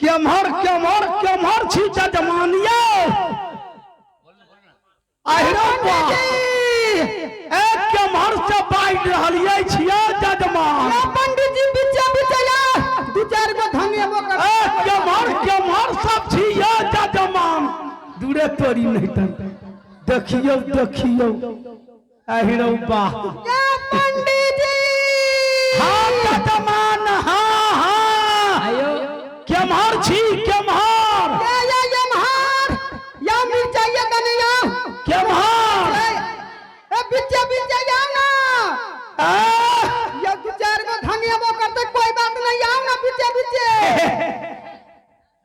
केम्हर केम्हर केम्हर छी जजमान यौ? आहिरो बा, ए केम्हर से बाजि रहल अछि यौ जजमान? पंडित जी, बिच्चा बिच्चा या दू चार गो धनिया कर। ए केम्हर केम्हर सब छी यौ जजमान? दूरे तोरी नहीं तर देखियौ देखियौ, आहिरो बा। या पंडित जी। हाँ जजमान, हाँ हाँ। आयो। केम्हर छी केम्हर? या या यमहार या मिर्चाइया कने या। केम्हर? ए बिच्चा बिच्चा या ना। आ, या दू चार गो धनिया वो करते, कोई बात नहीं, आओ ना बिच्चे बिच्चे।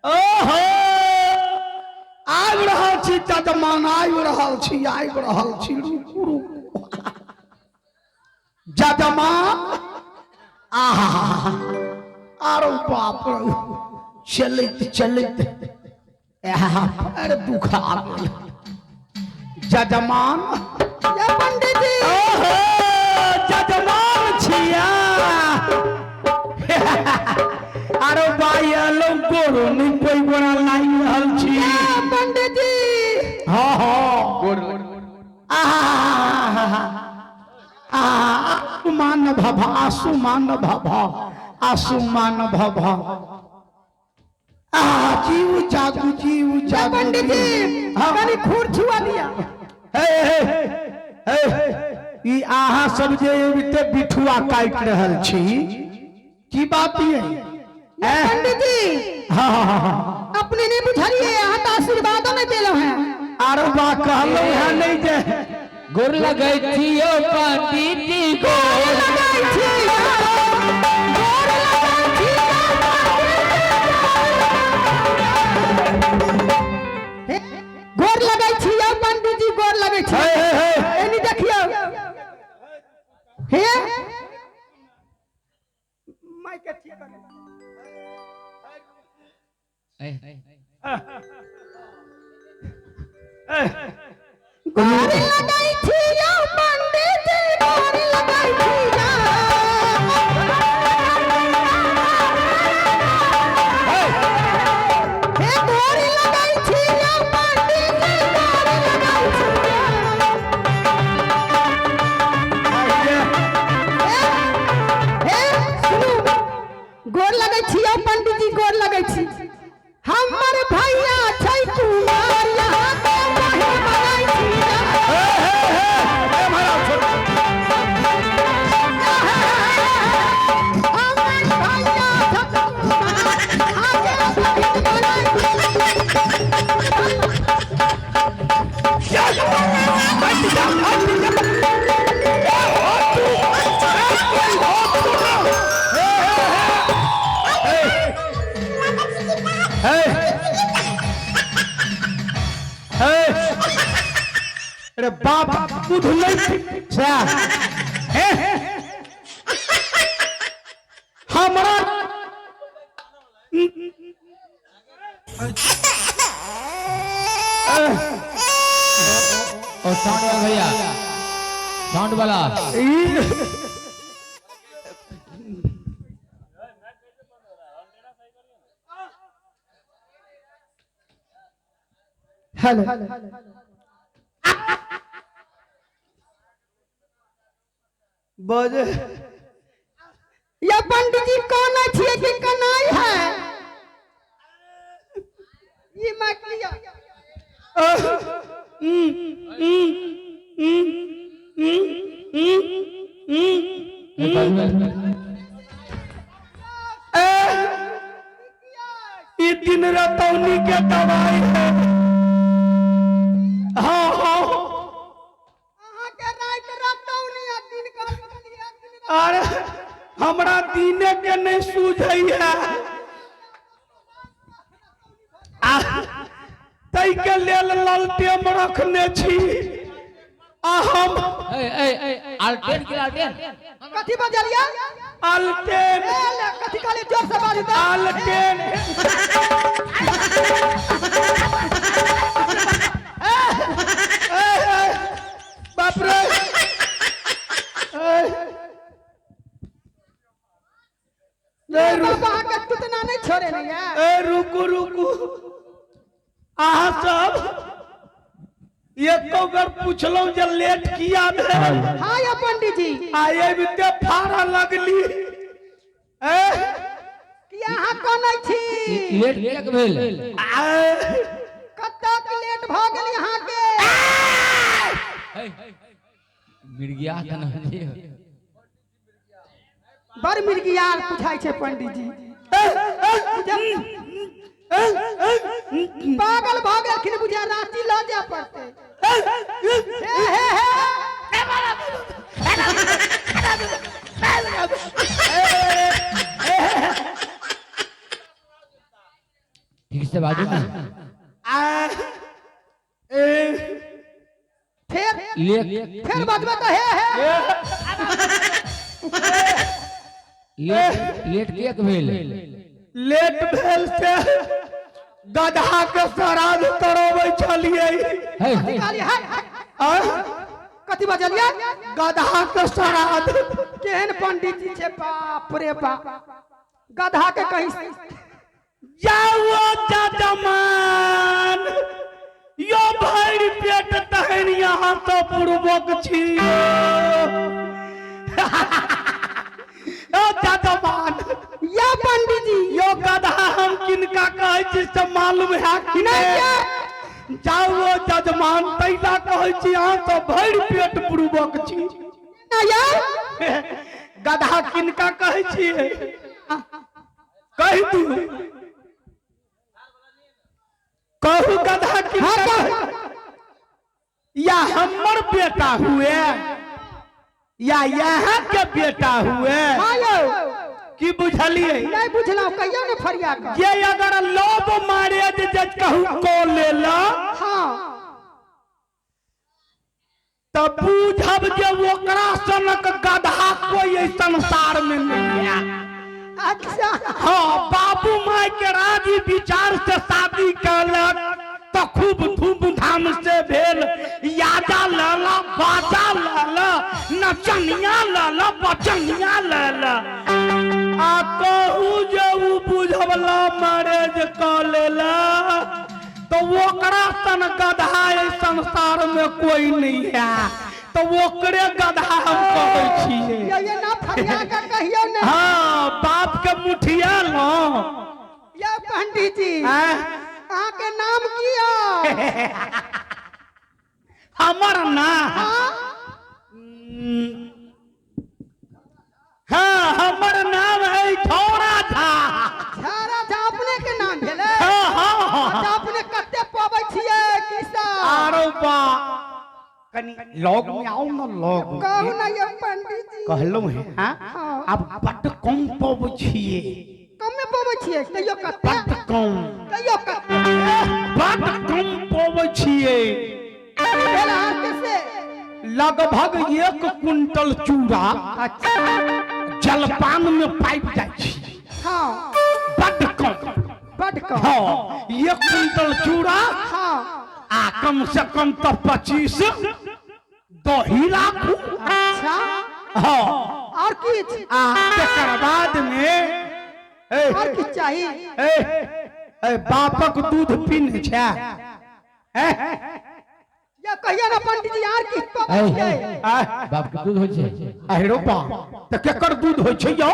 ओहो, आबि रहल छी जजमान, आबि रहल छी, आबि रहल छी, रुकू रुकू जजमान। आहा, आरो बाप रे, चलैत चलैत आहा, पैर दुखा गेल जजमान। या पंडित जी। ओहो जजमान छिया, अरे भाई एलो गोरो नहीं कोई गोरा लागि रहल छी। या पंडित जी। हाँ हाँ, आहा, आसुमान भव आसुमान भव आसुमान भव, आहा, जीव जागू जीव या जागू। पंडित जी। हाँ। कनी खूर छुआ दिया। हे हे हे, ई अहाँ सब जे एते बिठुआ काटि रहल छी, की बात ये? या पंडित जी। हाँ हाँ हाँ हाँ। अपने नहीं बुझलिए, यहाँ तो आशीर्वादों नहीं देलो हैं। आरो बा, कहलहुँ है नहीं जे गोर लगै छियो पंडित जी, गोर गोर लगै छी, गोर लगै छी। हे, गोर लगै छी यौ पंडित जी, गोर लगै छी। हे हे हे। एनी देखियौ हे, माइक के ठीक कर। गोर लगै छी यौ पंडित जी, गोर लगै छी यौ। हे गोर लगै छी यौ पंडित जी, गोर लगै छी यौ। हे, हे सुनू, गोर लगै छी यौ पंडित जी, गोर लगै छी। हमर भैया छै कुमार, यहाँ के बहिन बनाई छी यौ। हमर भैया छै कुमार, यहाँ के बहिन बनाई छी। हे हे, अरे बाप, दूध नहीं हे हमरा। और साउंड वाला भैया, साउंड वाला। ई हेलो। बजे। या पंडित जी, कौन छिए कि कनाई है ये माइक लिया। ई दिन रतौनी के दवाई है, हाँ हाँ। अहाँ के रात रतौनी आ दिन का दिन। अरे हमरा दिने के नहीं सूझै है, आ ताहि के लेल ललटेम रखने छी आ हम। ए ए, आल्टेन के आल्टेन। कथी बजलिया? अल्टेन। ए ले, कथी कहली? जोर से बाजू त। अल्टेन। ए, ए, बाप रे, ए, नहीं। बाबा, अहाँ के तुतना नहीं छोड़े नहीं है। एको बेर पुछलहुँ जे लेट किया भेल? हाँ यौ पंडित जी। आ अबिते फाड़ा लगली। ए किया अहाँ कनै छी? लेट किएक भेल? आ कतक लेट भऽ गेल अहाँके? मिर्गिया के नाम लिअ। बड़ मिर्गियाल बुझाइ छै पंडित जी। पागल भऽ गेलखिन बुझा, रांची लऽ जाय पड़तै। हे हे हे, ठीक से बाजू ने। आ ए फेर लेट फेर बजबै तऽ हे हे। लेट लेट किएक भेल? लेट भेल से गधा के श्राद्ध करबै छलियै। हे कहलियै है आ कथी बजलियै? गधा के श्राद्ध। केहन पंडित जी छै, बाप रे बाप, गधा के कहीं। जाओ जजमान यो, भरि पेट तहन यहाँ तो पूर्वक छी ओ जजमान। या पंडित जी। यो गधा हम किनका कहै छी से मालूम है कि नहि नहि? ये। जाओ जजमान, तैला कहै छी अहाँ तो भरि पेट पूर्वक छी। ना ये। गधा किनका कहै छियै, कहि तू, कहू, गधा किनका कहै? या हमर बेटा हुए या यहाँ के बेटा हुए। हाँ यौ। की बुझलियै? नहि बुझलहुँ, कहियौ ने फरिया कऽ। जे अगर लव मैरिज जे कहू कऽ लेला तऽ बुझब जे ओकरा सनक गधा कोई एहि संसार में नहीं है। हाँ, बाबू माय के राजी विचार से शादी कलक तऽ खूब धूमधाम से भेल, याजा लला, बाजा लला, नचनिया लला, बचनिया लला। आ कहू जे उ बुझवला मैरिज कऽ लेला तो ओकरा सन गधा एहि संसार में कोई नहीं है, तो ओकरे गधा हम कहै छियै। यौ, ये ना फरिया कऽ कहियौ ने। हाँ, बाप के मुठिया लो। यौ पंडित जी। आँय? अहाँके नाम की यौ? हमर ना? हाँ। हाँ, हमर नाम है छौड़ा झा। झारा झा अपने के नाम भेलै? हाँ। अच्छा, अपने कते पबै छियै की सब? आरो बा, कनी लग में आओ न, लग में। कहू ना यौ पंडित जी। कहलहुँ है, हाँ? हाँ। आब बड्ड कम पबै छियै। कमे पबै छियै? तैयो कते? बड्ड कम। तैयो कते? बड्ड कम पबै छियै। भेल अहाँके से? लगभग 1 कुंटल चूड़ा जलपान में पाबि जाइ छी। बड्ड कम। बड कम। हाँ, 1 कुंटल चूड़ा आ कम से कम तऽ 25 दही राखू। हाँ। और किछु? आ तकर बाद में ए, और किछु चाही? ए, ए, बापक दूध पीने छै ए? या कहियो ना पंडित जी, आर किछु पबै ऐ, छियै? आ, बाप के दूध होइ छै? अरे बा, तऽ केकर दूध होइ छै यौ?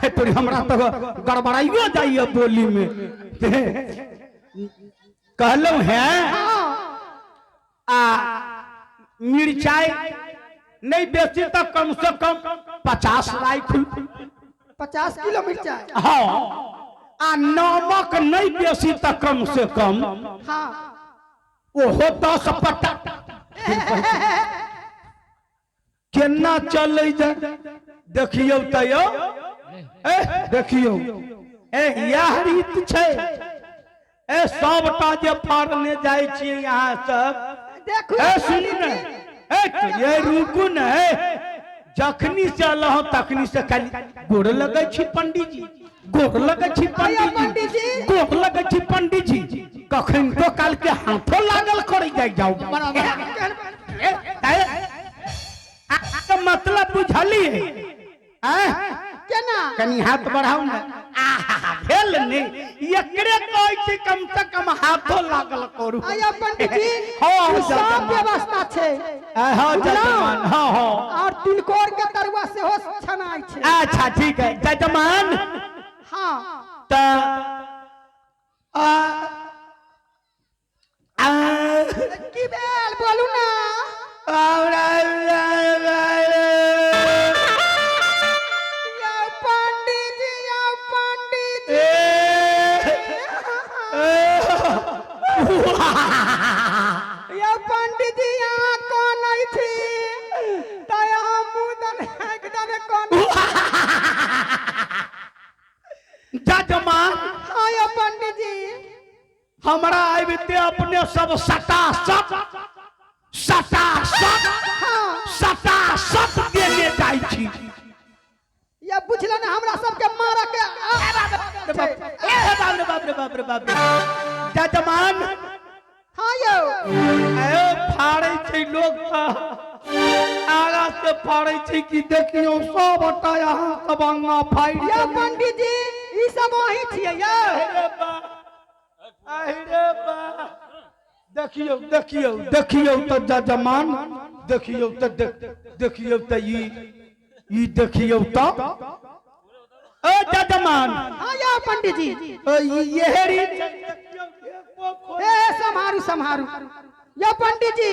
हे तोरी, हमरा तऽ गड़बड़ाइयो जाइए बोली में। कहलहुँ हैं आ मिरचाई नहीं बेसी तऽ कम से कम 50 राइफल। 50 किलो मिरचाई? हाँ, आ नमक नहीं बेसी तऽ कम से कम ओहो 10 पट्टा। केना चलै जाय देखियौ तऽ यौ, ए देखियौ, ए इएह रीत छै। ए सबटा जे फाड़ने जाइ छियै अहाँ सब। देखू। ए सुनू ने, ए ये रुकू ने। ए जखनी से अलहु तखनी से खाली गोर लगै छी पंडीजी, गोर लगै छी आइयो पंडीजी, पंडीजी। गोर लगै छी पंडीजी। कखन तो काल के हाथो लागल करै जाइ जाउ। ए, ए, आ, के मतलब बुझलियै? आँय? केना? कनी हाथ बढ़ाउ ने। आहा, भेल। भेल ने, एकरे कहै छै कम से कम हाथो लागल करू। आया पंडित जी, हाँ, ई सब जजमान। व्यवस्था छै। हाँ जजमान, हाँ हाँ। और तिलकोर के तरुआ सेहो छनाइ छै। अच्छा ठीक है जजमान। हाँ। त आ आ की भेल बोलू ना। यौ पंडित जी, यौ पंडित जी। यौ पंडित जी, यहाँ कनै छी तऽ यहाँ मुँह दने एकदम कोन। जजमान। हाँ यौ पंडित जी। हमरा आबिते अपने सब सटा सट सटा सट हाँ सटा सट देने जाइ छी। या बुझल ने हमरा सबके मारऽ के ए बाप रे बाप रे बाप रे बाप रे। जजमान। हाँ यौ। ए फाड़ै छै लोक तऽ आगा से फाड़ै छै कि देखियौ सब हटा यहाँ सब अंगा फाड़ि यौ देने। पंडित जी, ई सब अहीं छियै यौ। अरे बा, अरे बा, देखियौ देखियौ देखियौ तऽ जजमान, देखियौ तऽ देखियौ तऽ ई देखियौ तऽ ओ जजमान। हाँ यौ पंडित जी। ओ ई येहरी छै, देखियौ एको खोल- ए सम्हारू सम्हारू यौ पंडित जी।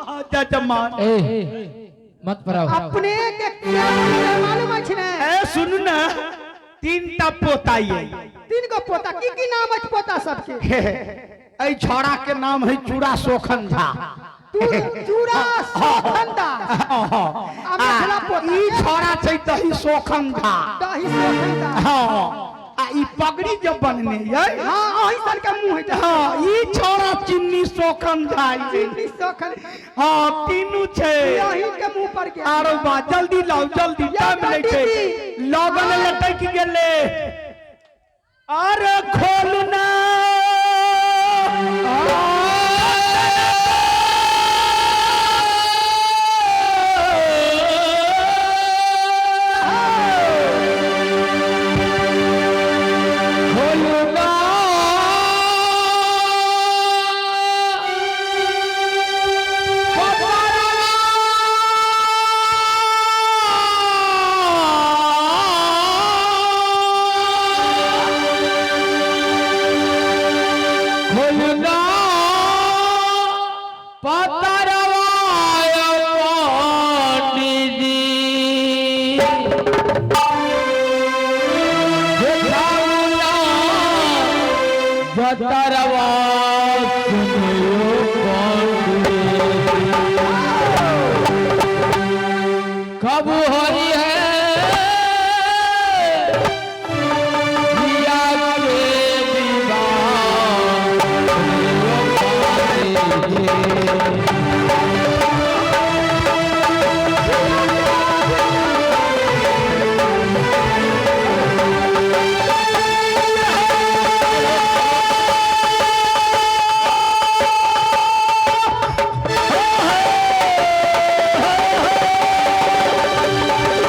हाँ, जजमान। ए मत पढ़ाओ। अपने के क्या बनलै मालूम अछि ने? ए सुनू ने, तीनटा पोता ये। तीन गो पोता, की की नाम अछि पोता सबके? एहि छौड़ा के नाम है चूड़ा शोखन झा। तू चूड़ा शोखन दास। आ आ मिथिला पोता ई छौड़ा छै दही शोखन झा। दही शोखन दास। हाँ, आ ई पगड़ी जे बनने ये, हाँ, अही सन के मुंह है। हाँ, ई छौड़ा चिन्नी शोखन झा ये। चिन्नी शोखन। हाँ, तीनू छै। अही के मुंह पर गेल। आरो बा, जल्दी लाओ जल्दी, टाइम नहीं छै। पंडित जी। लगन लटक गेले। अरे खोलू ना। खोलू ना। खोलू ना पतरवाय पंडित जी, देखाऊ ना जतरवा सुनियो पंडित। कब होई है जिया के विवाह, सुनियो पंडित जी। ओ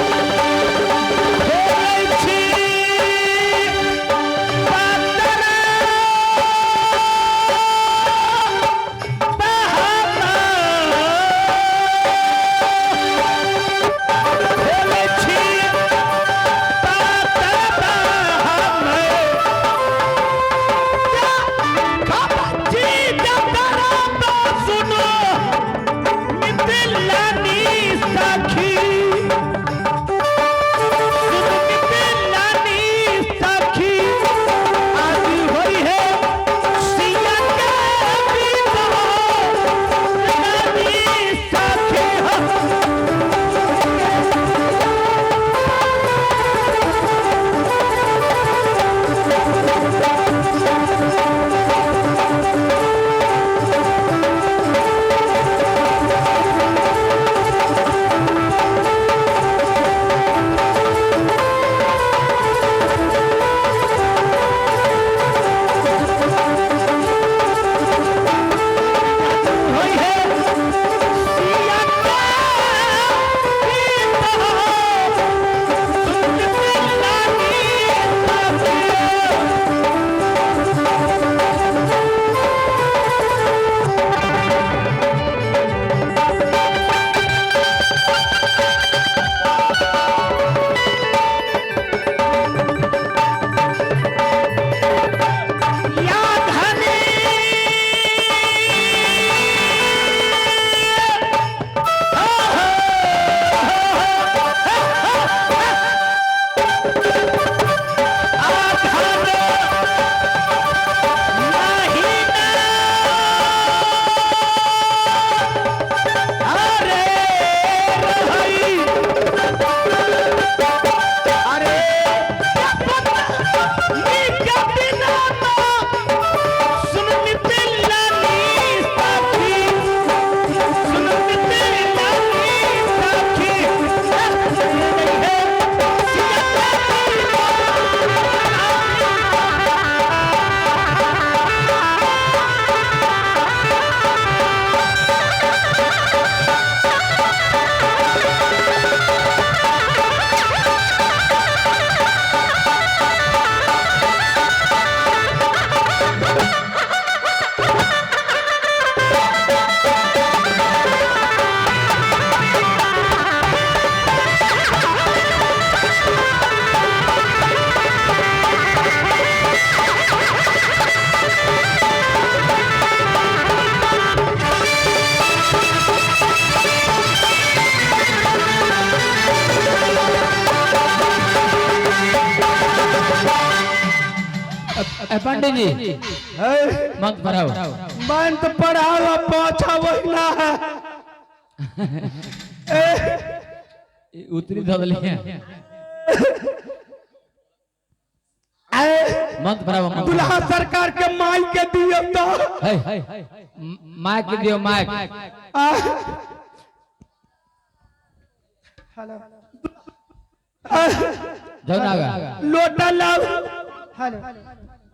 ए पंडित जी है मंत्र पढ़ाओ। मंत्र पढ़ाओ पाछा वहिना है। ई उतरी धऽ देलियै। मंत्र पढ़ाओ मंत्र। दुल्हा सरकार के माई के दियो तो है माइक के दियो माइक। हेलो जाओ ना आगा। लोटा लाओ। हेलो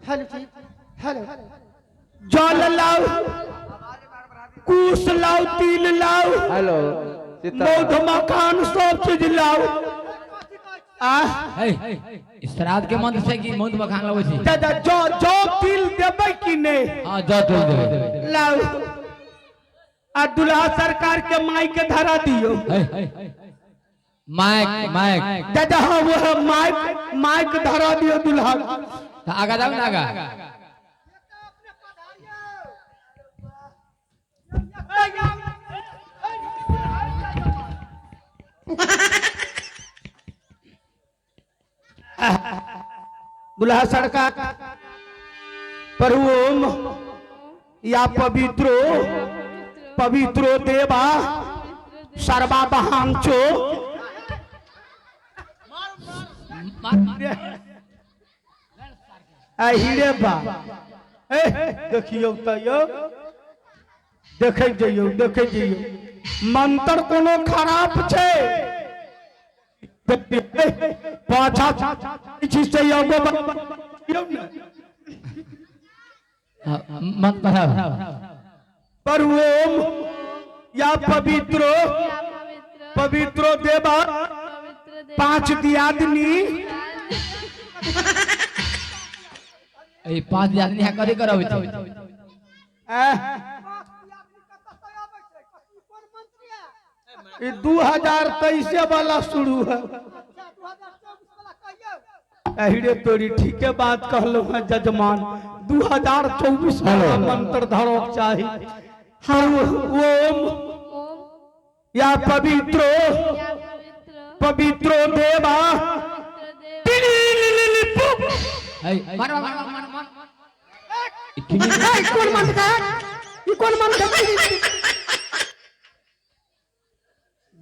हेलो जी हेलो। जल लाओ, कुश लाओ, तिल लाओ, हेलो मौध मखान सब चीज लाओ। आ है श्राद्ध के मंत्र से की मौध मखान लबै छी। दादा जो जो तिल देबै कि नहीं? हां जौ तिल देबै। लाओ आ दुल्हा सरकार के माई के धरा दियो। है माइक माइक दादा हाँ वो है माइक माइक धरा दियो दुल्हा। तो आगा जाओ ना आगा। दुल्हा सरकार पर ओम या पवित्रो पवित्रो देवा सर्वा बहांचो। हीरे बा ए देखियौ त यौ, देखै जइयौ देखै जइयौ मंत्र कोनो खराब छै पाछा छी से एगो यौ ने। मंत्र पढ़ाओ। पर ओम या पवित्रो पवित्रो देवा पांच दियादनी। ए पांच दियादनी है कथी करबै छै? ई 2023 वाला शुरू है। अहिरे तोरी ठीके बात कहलहुँ हैं जजमान, 2024 वाला मंत्र धरो चाही। ओम या पवित्रो पवित्रो देवा। मार मार मार मार। ए कोन मंत्र है? ई कोन मंत्र है?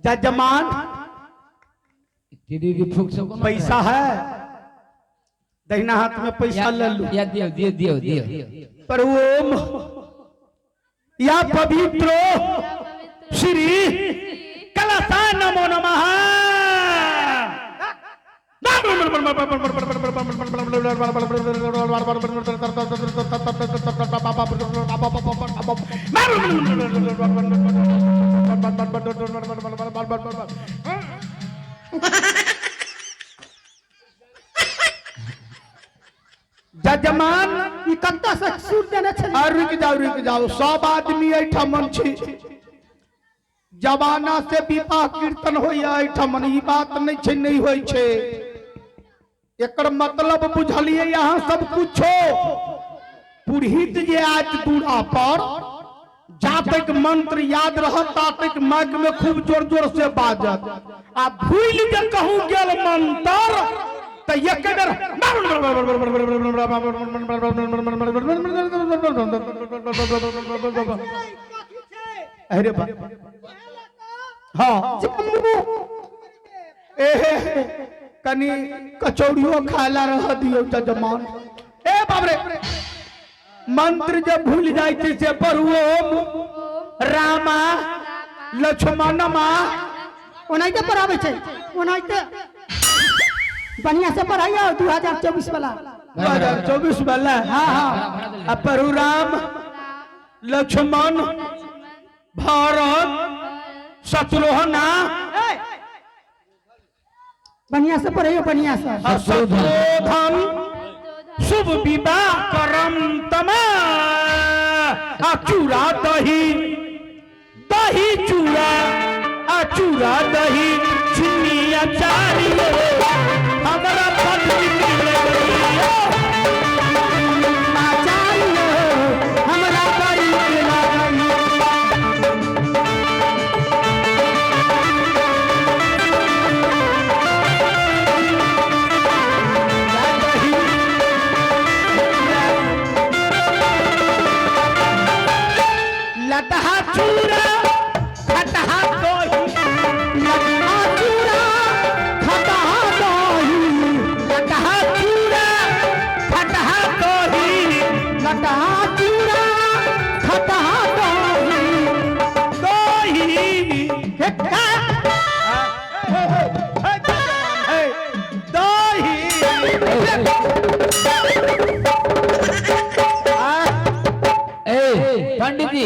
जजमान दीदी फूक सब कोन पैसा है दहिना हाथ में पैसा ले लू। या दियो दियो दियो दियो। पर ओम या पवित्रो श्री कलसा नमो नमः। जजमान ई कत्ता से सुर देने छली? आ रुक जाओ रुक जाओ, सब आदमी एहिठमन छी। जमाना से विवाह कीर्तन होइया एहिठमन, ई बात नहीं छै नहीं होइ छै। एकर मतलब बुझलिए यहाँ सब कुछो। पुरोहित जे आज दूरा पर जातक मंत्र याद रहत तातक माइक में खूब जोर जोर से बाजत, आ भूल जे कहूँ गेल मंत्र त एक बेर अरे बा हाँ ए कनी कचौड़ियो खाला रह दियो जजमान। ए बाप रे मंत्र जब भूल जाय छै से पर ओम रामा लक्ष्मणमा ओनाहिते पढ़ाबै छै, ओनाहिते बढ़िया से पढ़ाइयो 2024 वाला। 2024 वाला हाँ हाँ। आ प्रभु राम लक्ष्मण भरत शत्रुघ्न बढ़िया से पढ़ाइयो बढ़िया से। शत्रुघ्न शुभ विवाह करम तमा आ चूड़ा दही दही चूड़ा आ चूड़ा दही चिन्नी अचारियो हमरा पत्नी मिल गई आचार्य हमरा बड़ी लागई। दही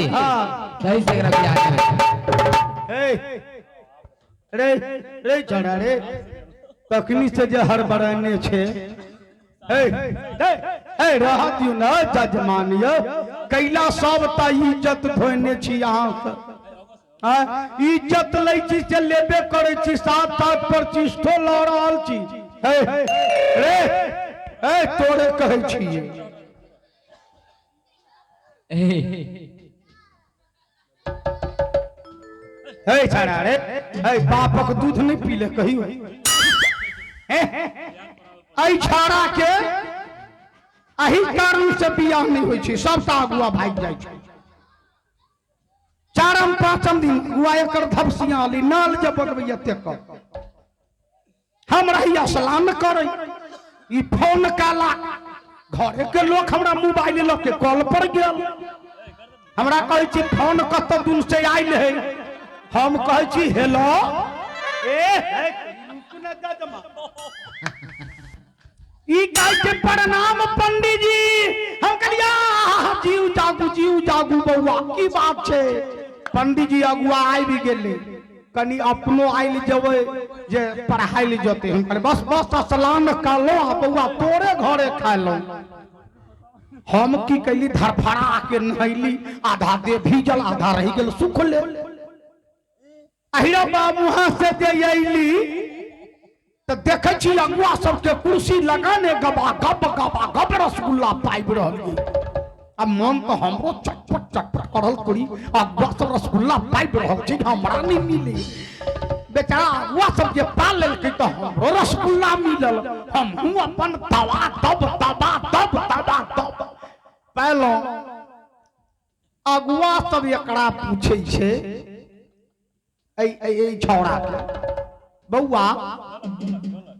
पंडित जी। सही से एकरा बियाह करै। ए रे रे छड़ा रे, तखनी से जे हड़बड़ाने छे। ए ए ए रह दियौ न जजमान यौ, कैला सब ता इज्जत धोने छी अहाँ सब। इज्जत लै छी से लेबे करै छी, साथ साथ प्रतिष्ठो लऽ रहल छी। हे रे ए तोरे कहै छियै। हे छड़ा रे, हे बापक दूध नहीं पीले कहियो। एहि छाड़ा के एहि कारण से बियाह नहीं होइ छै, सबटा अगुआ भागि जाइ छै। चारम पांचम दिन अगुआ एकर धपसिया ली नाल जे बजबैया तेकर। हम रही असलान करै, ई फोन काला घरे के लोक हमरा मोबाइल लऽ के कॉल पर गेल। हमरा कहै छी फोन कतऽ दूर से आयल है। हम कहै छी हेलो। ए ई कहै छै प्रणाम पंडीजी। हम कहलियै जीव जागू जीव जागू बौआ, की बात छै? पंडीजी अगुआ आबि गेलै, कनी अपनो आयल जेबै जे पढ़ाइ लए जेतै। हम कहलियै बस बस असलान कहलहुँ आ बौआ तोरे घरे खायलहुँ। हम की कैली धरफड़ा के नहैली, आधा देह भीजल आधा रहि गेल सुखले। अहिरा बाबू वहां से जे अयली तऽ देखै छी अगुआ सबके कुर्सी लगाने गबा गब गबा गब रसगुल्ला पाबि रहल ये। आ मन तऽ हमरो चटपट चटपट करल करी, अगुआ सब रसगुल्ला पाबि रहल छै, हमरा नहि मिले। बेचारा अगुआ सब जे पा लेलकै तऽ हमरो रसगुल्ला मिलल। हमहूँ अपन दबा दब दबा दब दबा दब पायलहुँ। अगुआ सब एकरा पूछै छै एहि छौड़ा के, बौआ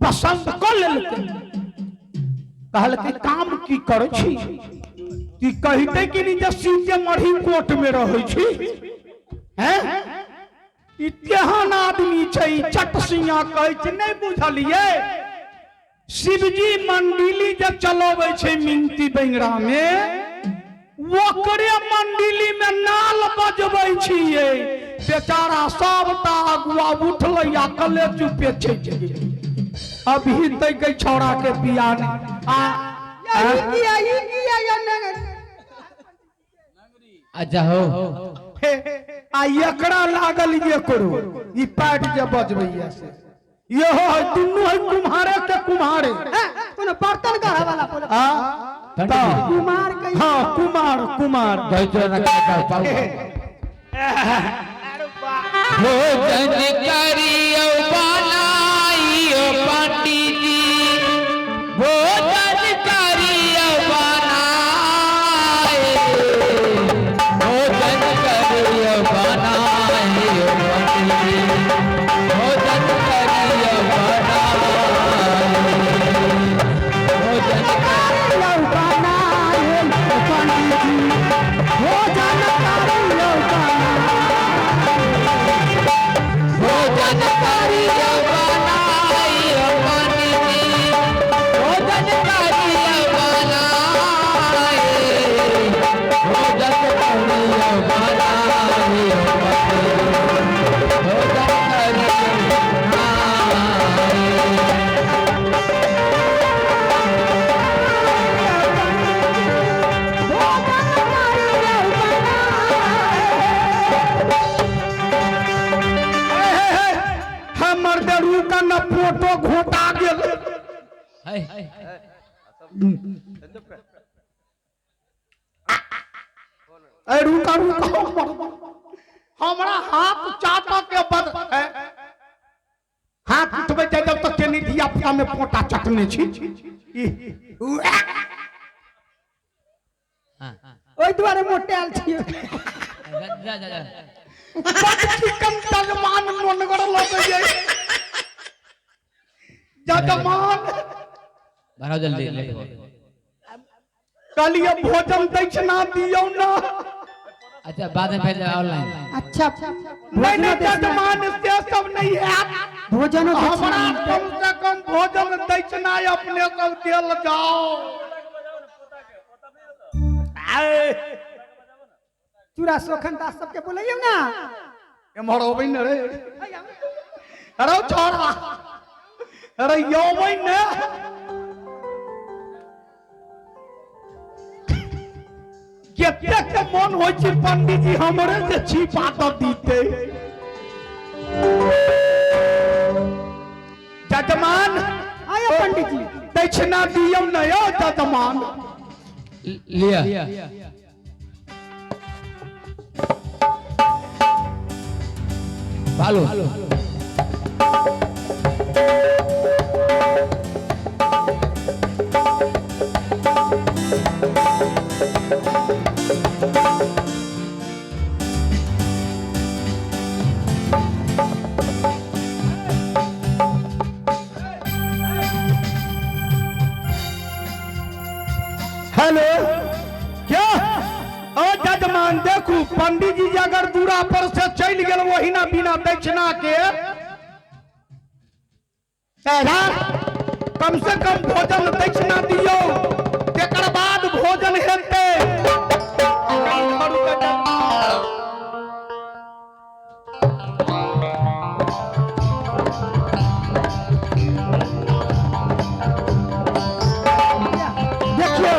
पसंद कऽ लेलकै, कहलकै काम की करै छी? की कहिते कि नहीं जे सीतेमढ़ी कोर्ट में रहै छी? हैं ई केहन आदमी छै? ई चटसिया कहै छै नहि बुझलियै? शिवजी मंडली जे चलबै छै मिनती बेंगरा में, ओकरे मंडली में नाल बजबै छियै। बेचारा सबटा अगुआ उठलै आ कले चुपे छै। अभी तक के छौड़ा के बियाह नहि आ ई किया ई किया या नगरी? अच्छा हो। आ एकरा लागल ये करो ई पाट जे बजबैया से इहो है, दुनू है कुम्हारे के कुम्हारे। कोनो बर्तन गढ़े वाला बोले। आ पंडित जी। कुमार कहि। हाँ कुमार कुमार। दही चूड़ा ना खाओ पाऊ। भोजन करियो बनाइयो पंडित जी, भोजन करियो बनाए, भोजन करियो बनाइयो पंडित जी, भोजन करियो बनाए, भोजन करियो बनाए पंडित जी, भोजन करियो बनाए, भोजन करियो बनाइयो पंडित जी, भोजन करियो बनाए, भोजन करियो बनाइयो पंडित जी, भोजन करियो बनाए। भोजन करियो बनाए। हमर दरू का न फोटो घोटा गेल। ए रुका रुका, हमरा हाथ चाटऽ के बद हाथ उठबै छै जब तक के धिया पुता में पोटा चटने छी। ओहि दुआरे मोटायल छियै। जा जा जा। बड चिकन तजमान नोनगर लगै छै जजमान। बढ़ाओ जल्दी। कहलिए भोजन दक्षिणा दियौ ना। अच्छा बाद में पहले ऑनलाइन। अच्छा नहीं नहीं जजमान से सब नहीं है, भोजनो हमरा कम से कम भोजन दक्षिणा अपने सब देल जाओ। आए। चूड़ा सोखन दास सबके बोलैयौ ना। एम्हर अबै ने रे। अरे छोड़ा, अरे यौबै ने। कतेक के मन होइ छै पंडित जी हमरे से छिपा दऽ दीते। जजमान आयो पंडित जी, दक्षिणा दियम न यौ जजमान। लिया। भालो। हेलो, क्या ओ जजमान देखू पंडित जी अगर दूरा पर से चलि गेल ओहिना बिना दक्षिणा के, कम से कम भोजन दक्षिणा दियौ, तकर बाद भोजन हेतै। देखियौ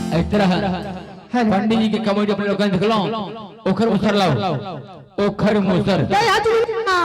एहि तरह पंडित जी के कमेटी अपने लोगन देखलहुं, ओखर मुसर लाओ, ओखर मुसर। जय हजूर।